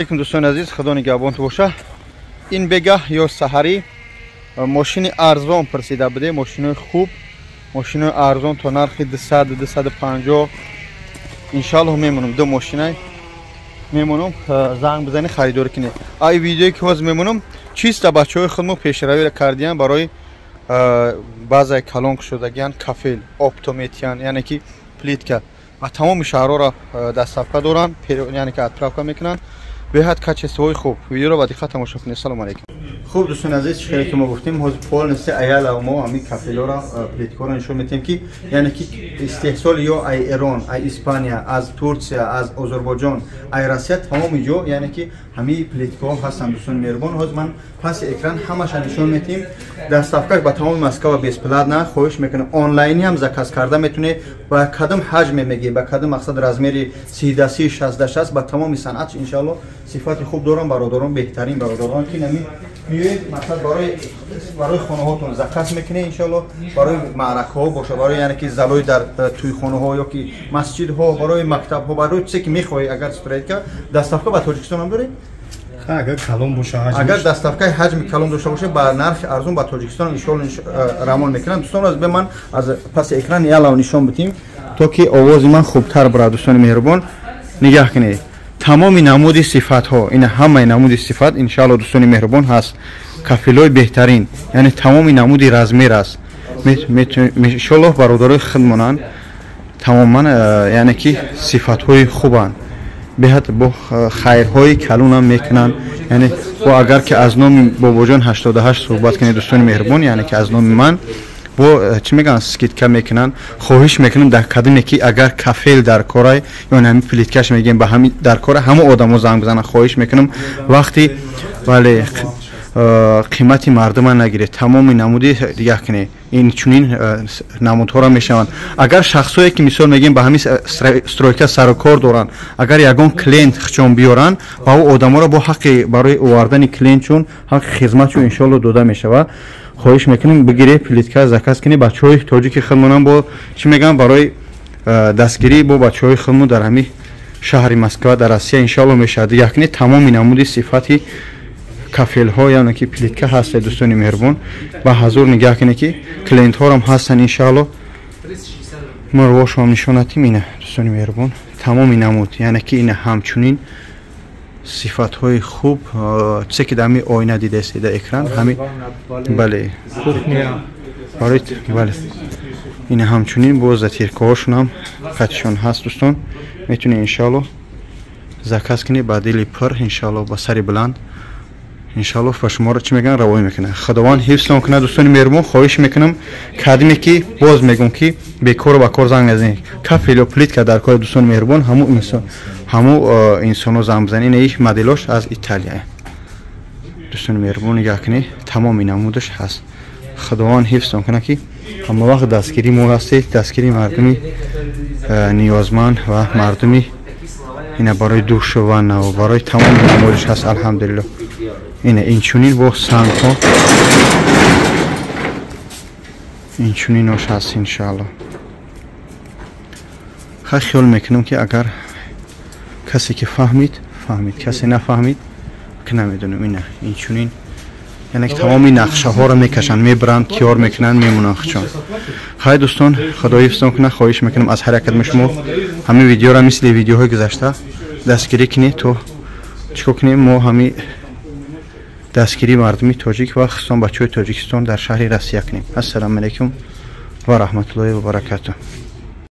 Алейкум, дӯстони азиз, худо нигаҳбонту боша. Ин бегаҳ ё саҳарӣ мошини арзон пурсида буде, мошинои хуб, мошинои арзон то нархи 200, 250. Иншаллоҳ, мемонам, ду мошинай мемонам, занг бизани, харидорӣ кунед. Ай видеое ки ҳозир мемонам, чиста бачаҳои худмо пешравиро кардиян, барои баъзаи калон шудагиян, кафел оптом метиҳанд, яъне ки плитка ва тамоми шаҳрҳоро доставка доранд, яъне ки отправка мекунанд. Беҳад качествои хуб. Видеоро ба диққат тамошо кунед. Салом алейкум. Хуб, дӯстони азиз, чӣ хеле ки мо гуфтем, ҳозир полностью аяла мо ҳамин кафелора, плиткаро нишон медиҳем, ки яъне ки истеҳсоли ё ай Эрон, ай Испания, аз Турсия, аз Озарбойҷон, ай Россия, тамоми ҷо, яъне ки ҳамаи плиткаҳо ҳастанд. Дӯстони меҳрубон, ҳозир ман паси экран ҳамаша нишон медиҳем. Доставкаш ба тамоми Москва бесплатно. Хоҳиш мекунам, онлайнӣ ҳам заказ карда метунед. Ба кадом ҳаҷме мегӣ, ба кадом мақсад, размери 30 да 30, 60 да 60, ба тамоми санъат, иншалло, сифати хуб дорам. Бародарон, беҳтарин бародарон, ки нами меоед, мақсад, барои хонаҳотон заказ мекунед, иншалло, барои маъракаҳо боша, барои, яъне ки, залои дар тӯйхонаҳо ё ки масҷидҳо, барои мактабҳо, барои чизе ки мехоҳед. Агар стройка, доставка ба Тоҷикистон ҳам доред. Агар калон боша. Агар доставкаи ҳаҷми калон дошта боша, ба нархи арзон ба Тоҷикистон иншоалло равон мекунанд. Дӯстон, аз бе ман аз паси экран ялав нишон бидим, то ки овози ман хубтар бурад. Дӯстони меҳрубон, нигаҳ кунед, тамоми намуди сифатҳо, ин ҳамаи намуди сифат, иншаалло, дӯстони меҳрубон, ҳаст. Кафелҳои беҳтарин, яъне тамоми намуди размер аст. Иншоаллоҳ, бародарои худмонанд тамоман, яъне ки сифатҳои хубанд, беҳад бо хайрҳои калонам мекунанд. Яъне бо агар ки аз номи Бобоҷон 88 суҳбат кунед, дӯстони меҳрубон, яъне ки аз номи ман, бо чӣ мегӯянд, скидка мекунанд. Хоҳиш мекунам, дар кадоме ки агар кафел дар корай ё ҳамин плиткаш мегӯем, ба ҳамин дар кора, ҳамон одамо занг бизананд. Хоҳиш мекунам, вақти вале қимати мардума нагиред. Тамоми намуди дигар кунед, ин чунин намудҳоро мешаванд. Агар шахсое ки, мисол мегӯем, ба ҳамин стройка сару кор доранд, агар ягон клиент хчон биёранд, ба ӯ одаморо бо ҳаққи барои овардани клиентчун, ҳаққи хизматчун, иншоалло, дода мешавад. Хоҳиш мекунем, бигиред, плитка заказ кунед. Бачаҳои тоҷики худмонам бо чӣ мегӯям, барои дастгирӣ бо бачаҳои худмон дар ҳамин шаҳри Москва, дар Россия, иншоалло, мешавад. Дигар кунед, тамоми намуди сифати кафелҳо, яъне ки плитка ҳаста. Дӯстони меҳрубон, ба ҳазур нигаҳ кунед, ки клиентҳорам ҳастанд, иншаалло, мо ровошам нишонатим. Ина, дӯстони меҳрубон, тамоми намуд, яъне ки ина ҳамчунин сифатҳои хуб, чизе ки дар ҳамин оина дидаистед, дар экран ҳами, бале, барои, бале, ина ҳамчунин боз затиркаҳошонам қатишон ҳаст. Дӯстон, метунед, иншаалло, заказ кунед ба дили пур, иншаалло, ба сари баланд, иншаалло, ба шуморо, чӣ мегӯянд, равоӣ мекунад. Худованд ҳифзтон кунад. Дӯстони меҳрубон, хоҳиш мекунам, кадиме ки, боз мегӯм, ки бекору ба кор занг назанед. Кафел ё плитка дар кори, дӯстони меҳрубон, ҳамун инсон, ҳамун инсонҳо занг бизанед. Ина их моделош аз Италия. Дӯстони меҳрубон, нигаҳ кунед, тамоми намудаш ҳаст. Худованд ҳифзтон кунад, ки ҳама вақт дастгири мо ҳастед, дастгири мардуми ниёзманд ва мардуми ина барои душу ванна ва барои тамоми намудаш ҳаст, алҳамдулилло. Ина инчунин бо сангҳо, инчунинош ҳаст, иншаалло. Хай, хиёл мекунам, ки агар касе ки фаҳмид, фаҳмид, касе нафаҳмид, ки намедонам. Ина инчунин, яъне ки тамоми нақшаҳоро мекашанд, мебаранд, тиёр мекунанд, мемонанд хучон. Хай, дӯстон, худо ҳифзтон кунад. Хоҳиш мекунам аз ҳар якадми шумо ҳамин видеоро мисли видеоҳои гузашта дастгирӣ кунед, то чӣ кор кунем, мо ҳамин дастгирии мардуми тоҷик ва хусусан бачаҳои Тоҷикистон дар шаҳри Россия кунем. Ассалому алайкум ва раҳматуллоҳи ва баракатуҳ.